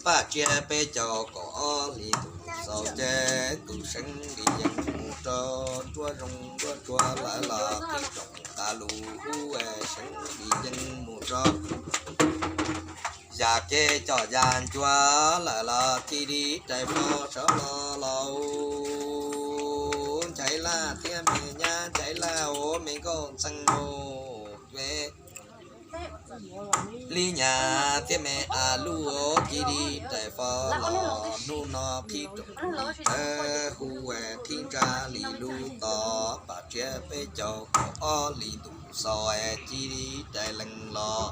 Paj tsiab peb caug kaum ob hli ntuj xaus ces tus Seev Lis Yees mus rau Tsuab Zoo Nruab Tsuag lawv los qhib rooj nqa lus hu Seev Lis Yees mus rau yam kev coj yam ncua lawm los cia li rais fo sawv los los Nchaiv Laj thiab me nyab Nchaiv Laj ua me nkauj ntxhee mus li nyab thiab me a lub cia li rais fo los hnub no qhib rooj li rawv hu qhib ntsa li lub tos paj tsiab peb caug kaum ob hli ntuj xaus cia li rais lees los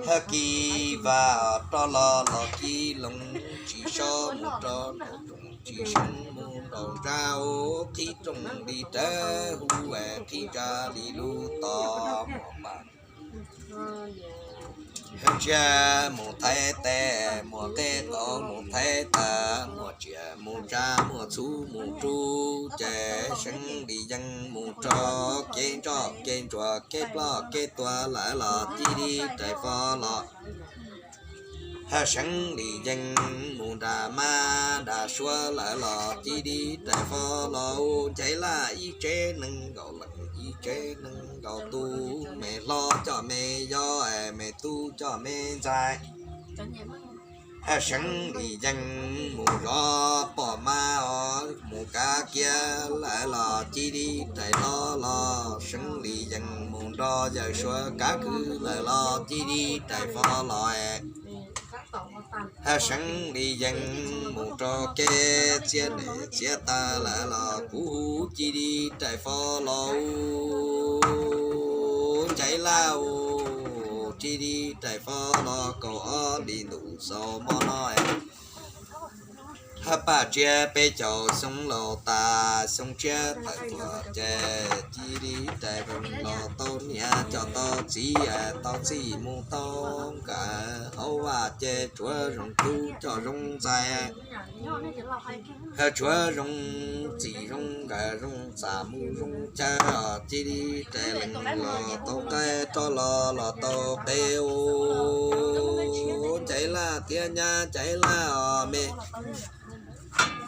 hab kis vaj rov los los kis loo tsis sob mus rau nraum zoov tsis seev mus nraum nrab qhib rooj li rawv hu qhib ntsa li lub tos muaj paj hab ntsiab mus thaiv tes muaj qeb qau mus thaiv taw muaj tsiaj mus tsa muaj txhuv mus rub ces Seev Lis Yees mus rau kev ntsoj kev ntsuag kev ploj kev tuag lawm los cia li rais fo los hab Seev Lis Yees mus nram mab nram suav lawm los cia li rais fo los Nchaiv Laj ib tsev nees nkaum leej ib tsev nees nkaum tus me hlob coj me yau me tub coj me ntxhais hab Seev Lis Yees mus zov poj mab os mus kav kiab lawm los cia li rais hlo los Seev Lis Yees mus nrog yawm suav kav kwv lawm los cia li rais fo los hab Seev Lis Yees mus rau kev txiav neej txiav taw lawm los kuv hu cia li rais fo los Nchaiv Laj cia li rais fo los kaum ob hli ntuj xaus mo no hab paj tsiab peb caug xyoo laus tas xyoo tshiab tawm tuaj ces cia li rais lees los tau niam coj tau txiv tau txij mus tau nkawm hauv vaj ces Tsuab Zoo tub coj Zoo ntxhais hab Tsuab Zoo txij Zoo nkawm Zoo txaj mus Zoo chaw cia li rais lees los tau qaib rov los los tau qe ua Nchaiv Laj thiab nyab Nchaiv Laj os me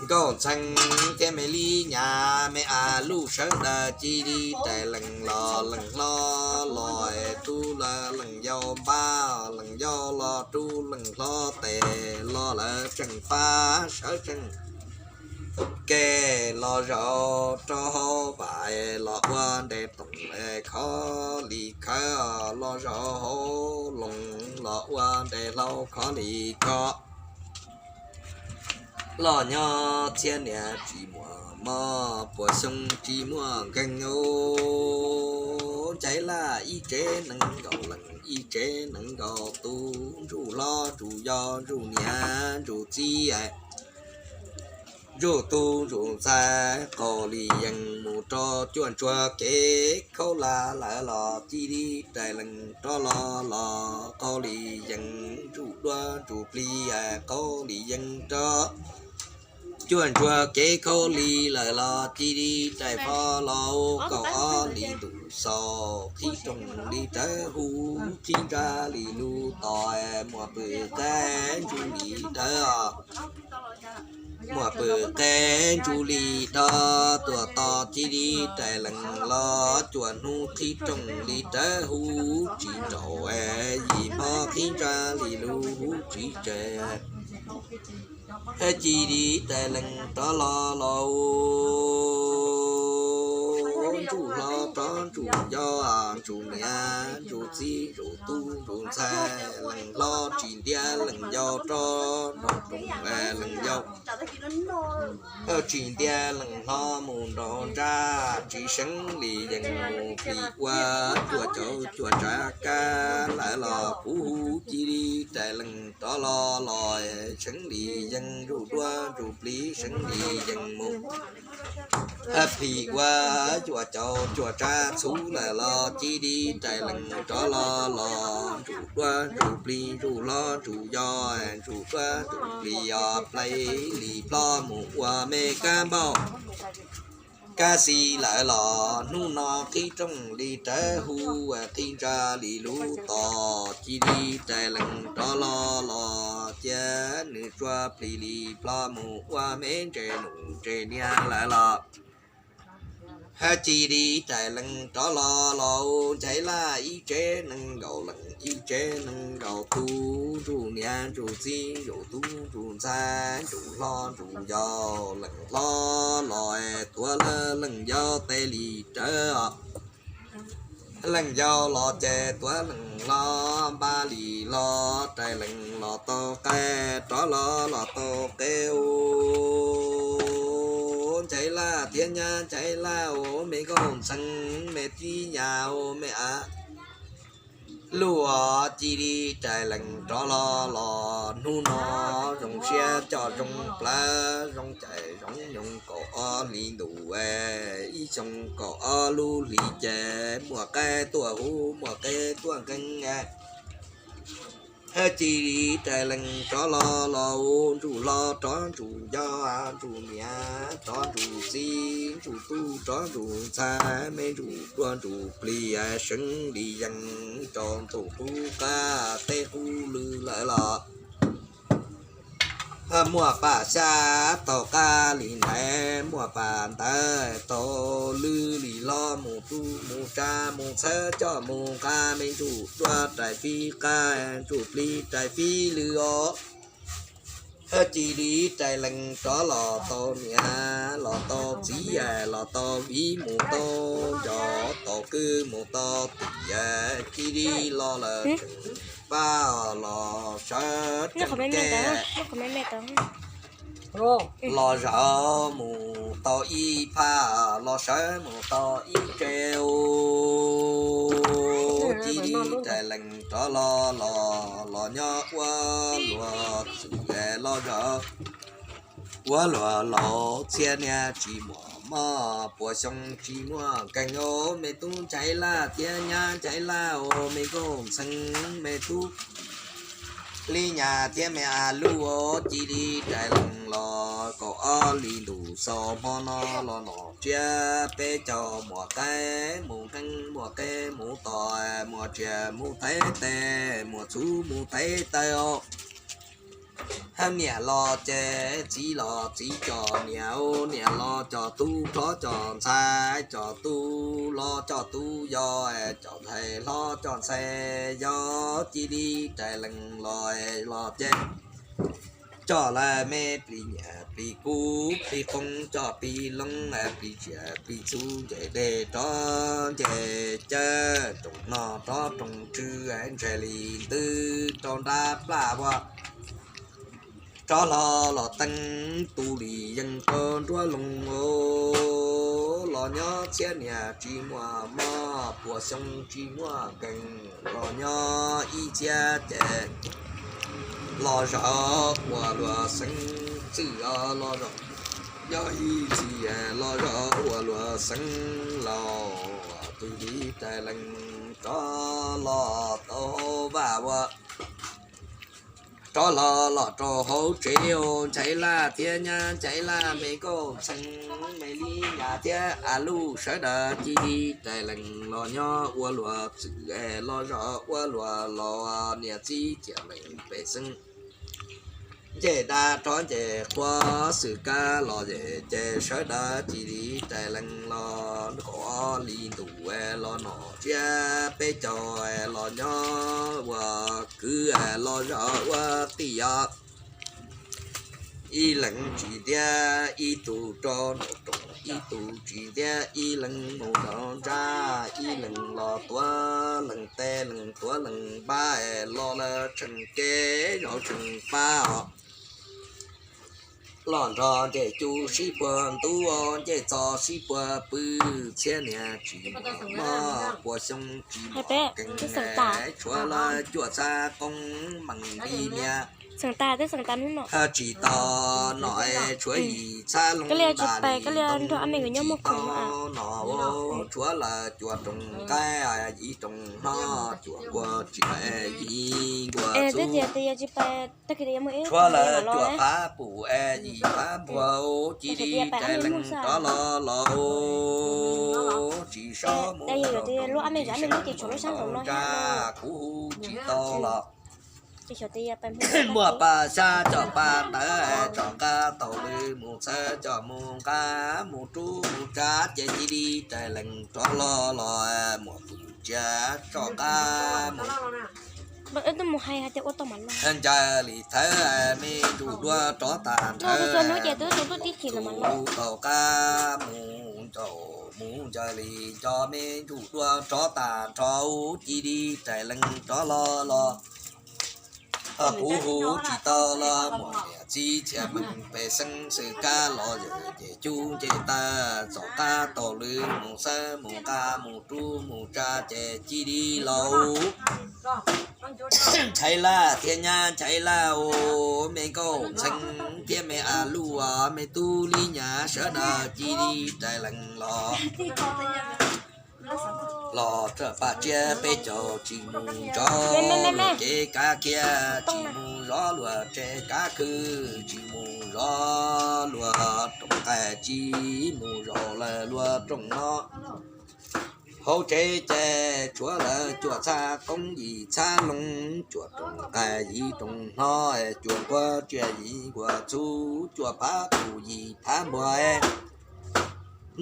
nkauj ntxhee thiab me li nyab me a lub sawv daws cia li rais lees los lees hlo los rub lawv lees yau npab lees yau los rub lees hlo tes los lawv tseem fab sawv tseem kev los zaum rau hauv vaj los ua nres toom khov li khawv los zaum hauv loos los ua nres hlau khov li khov los nyob txhiab niam tsis muaj mob puas xyoo tsis muaj nkeeg ua Nchaiv Laj ib tsev nees nkaum leej ib tsev nees nkaum tus ntsuj hlob ntsuj yau ntsuj niam ntsuj txiv ntsuj tub ntsuj ntxhais qaug li yees mus rau cuaj ntsuag kev khaub lig lawm los cia li rais lees rov los los qaug li yees ntsuj duab ntsuj plig qaug li yees rau cuaj ntsuag kev khaub lig lawm los cia li rais fo los kaum ob hlis ntuj xaus qhib rooj li rawv hu qhib ntsa li lub tos muaj pw qe ntsuj li rawv muaj pw qe ntsuj li dog tuaj tos cia li rais lees los cuaj hnub qhib rooj li rawv hu tsis raus yim hmo qhib ntsa li lub hu tsis tseg cia li rais lees rov los los ntsuj hlob rov ntsuj yau ntsuj niam ntsuj txiv ntsuj tub ntsuj ntxhais lees hlob tsis ntiab lees yau rov nrog rooj lees yau tsis ntiab lees hlob mus nraum nrab tsis seev li yees mus plis ua cuaj caug cuaj tsav kab lawm los kuv hu cia li rais lees rov los los seev li yees ntsuj duab ntsuj plig seev li yees mus plis ua cuaj caug cuaj tsav txhuv lawm los cia li rais lees rov los los ntsuj duab ntsuj plig ntsuj hlob ntsuj yau ntsuj duab ntsuj plig yog plai li plob mus ua me kab npauj kab xis lawm los hnub no qhib rooj li rawv hu qhib ntsa li lub tos cia li rais lees rov los los cia nws tsuag plig li plho mus ua me ntses nus ntses niag lawm los. Hab cia li rais lees rov los los Nchaiv Laj ib tsev neeg nkaus leej ib tsev neeg nkaus tub ntsuj niam ntsuj txiv ntsuj tub ntsuj ntxhais ntsuj hlob ntsuj yau lees hlob los tuav leej yau tes li rawv os. Leej yau los ces tuav leej hlob npaj li hlob rais lees los tau qe rov los los tau qe ua Nchaiv Laj thiab nyab Nchaiv Laj ua me nkauj ntxhee me tib nyab ua me a luj os cia li rais lees rov los los hnub no zoo siab coj zoo plawv zoo cais zoo nyoos kaum ob hlis ntuj ib xyoo kaum ob lub hlis ces muaj qaib tuaj huv muaj qe tuaj nkees cia li rais lees rov los los ua ntsuj hlob rov ntsuj yau ntsuj niam rov ntsuj txiv ntsuj tub rov ntsuj ntxhais me ntsuj duab ntsuj plig seev li yees rau ntuj qub qab teb qub lw lawm los muaj pam xyab taug qab li ntaiv muaj pam ntawv taug lw li hlob mus tub mus tsav mus txhawb coj mus nqa me ntsuj duab rais fib qab ntsuj plig rais fib lw os. Cia li rais lees rov los tau niam los tau txiv los tau viv mus tau nco tau kwv mus tau tim cia li los lawm tseem pab los sawv tseem ke los zaum mus tau ib phab los sawv mus tau ib tsev ua cia li rais lees rov los los los nyob ua luag txwm los zaum ua luag laus txhiab niag tsis muaj mob puas xyoo tsis muaj nkees ua me tub Nchaiv Laj thiab nyab Nchaiv Laj ua me nkauj ntxhee me tub li nyab thiab me a luj ua cia li rais lees los kaum ob hlis ntuj xaus hmo no los nom tsiab peb caug muaj qe mus nkees muaj qe mus tos muaj tsiaj mus thev tes muaj txhuv mus thev taw os. Hab niam los ces txiv los txiv coj niam ua niam los coj tub hlob coj ntxhais coj tub hlob coj tub yau coj ntxhais hlob coj ntxhais yau cia li rais lees los los ces coj lawv me plig nyiaj plig kub plig qoob coj plig loob plig tsiaj plig txhu nce dej rov nce cawv rooj noj rov rooj tswv ntshe li ntws rau nrab plab ua rov hlo los teeb tu li yees rau nruab loog los nyob txhiab niag tsis muaj mob puas xyoo tsis muaj nkees los nyob ib txhiab ces los zaum ua luag xeev txwj los zaum nyob ib txhis los zaum ua luag xeev laus tus li rais lees rov los tau vaj ua rov los los rau hauv tsev ua Nchaiv Laj thiab nyab Nchaiv Laj me nkauj ntxhee me li nyab thiab a luj sawv daws cia li rais lees los nyob ua luag txwm los zaum ua luag laus niam txiv cia lees pej xeem ncej dab rov ncej quav xwm kab los ces sawv daws cia li rais lees los kaum ob hlis ntuj los nom tsiab peb caug los nyob ua kwv los zaum ua tij os. Ib leeg tsis ntiab ib tug rau nraum rooj ib tug tsis ntiab ib leeg mus nraum ntsaj ib leeg los tuav leeg tes leeg tuav leeg npab los lawv tseem kev zaum tseem pab os. Los nrog ncej cub sib puag ntub ncej txos sib puag pw txhiab niag tsis muaj mob puas xyoo tsis muaj nkees tshuav lawv cuaj txhab qoob meej li niag tsis tau nom tshuav yim txhab loo tas li tau nom tshuav lawv cua rooj nqaij yim rooj hnob cua nkuaj tsiaj yim nkuaj txhuv tshuav lawv cua phab pum yim phab npuag cia li rais lees rov los los tsis sob mus rau nrab kuv hu tsis tau los Muaj paj xyab coj paj ntawv rov qab taug lw mus txhawb coj mus nqa mus rub mus tsa ces cia li raws lees rov los los muaj tus tsiaj rov qab mus ncaws li thawb me ntsuj duab rov tag nrho tus taug qab mus ncaws mus ncaws li cov me ntsuj duab rov tag nrho cia li raws lees rov los los kuv hu tsis tau los muaj niam txiv txhiaj meej pej xeem xwm kab los yawm ces cub nce tawg txoj qab taug lw mus xawb mus nqa mus rub mus tsa ces cia li los Nchaiv Laj thiab nyab Nchaiv Laj os, me nkauj ntxhee thiab me a luj, me tub li nyab sawv daws cia li raws lees los los rau paj tsiab peb caug tsis mus nrov luag kev kav kiab, tsis mus zov luag tsev kav khw, tsis mus zov luag rooj nqaij, tsis mus zov lawm luag rooj no. Hauv tsev ces tshuav lawv cuaj txhab qoob yim txhab loo, cuaj rooj nqaij yim rooj hno, cuaj nquag tsiaj yim nquag txhuv, cuaj phab pus yim phab npua.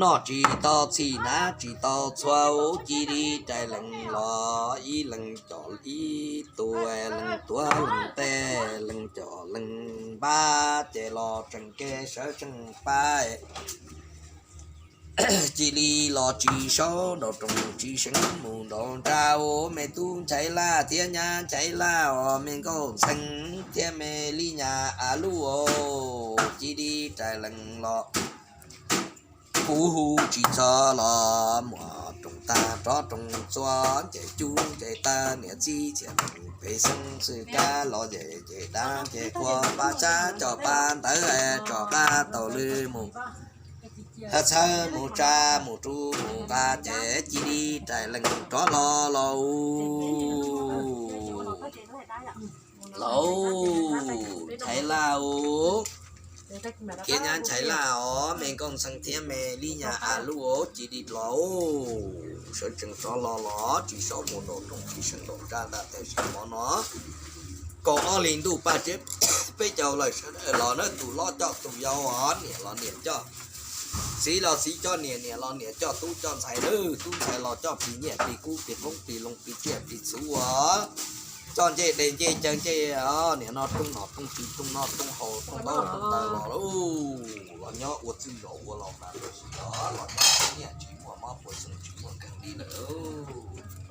Noj tsis tau txhij hnav tsis tau txhua, cia li raws lees los ib leeg coj ib tug, leeg tuav leeg teb, leeg coj leeg npab, ces los tseem kev sawv tseem pab. Cia li los tsis saub nraum rooj tsis seev mus nraum nraud, me tub Nchaiv Laj thiab nyab Nchaiv Laj os, me nkauj ntxhee thiab me li nyab a luj os, cia li raws lees los. Kuv hu tsis txog los muaj rooj tag rov rooj txua, nce cub nce tawg niam txiv txhiaj meej pej xeem xwm kab los yawm ces dab ces quaj paj xyab coj paj ntawv rov qab taug lw mus txhawb mus tsa mus rub mus nqa ces cia li raws lees rov los los Lauj, Nchaiv Laj os, thiab nyab Nchaiv Laj os, me nkauj ntxhee thiab me li nyab a luj os, cia li los sawv tsees rov los los tsis saub mus nraum rooj tsis seev nraum nrab ntag, tam sim hmo no kaum ob hlis ntuj paj tsiab peb caug lawm sawv daws los na, tus hlob coj tus yau os, niam los niam coj, txiv los txiv coj niam, niam los niam coj tub coj ntxhais na, tub ntxhais los coj plig nyiaj plig kub plig qoob plig loo plig tsiaj plig txhuv os, coj ncej dej ncej cawv ncej, niam no rooj nom rooj tswv rooj noj rooj haus rooj ntaub rooj ntawv los lauj, los nyob ua txwj zos ua laus mas los tsis los, los nyob tsis nyiaj tsis muaj mob puas xoo tsis muaj kheej li lawm.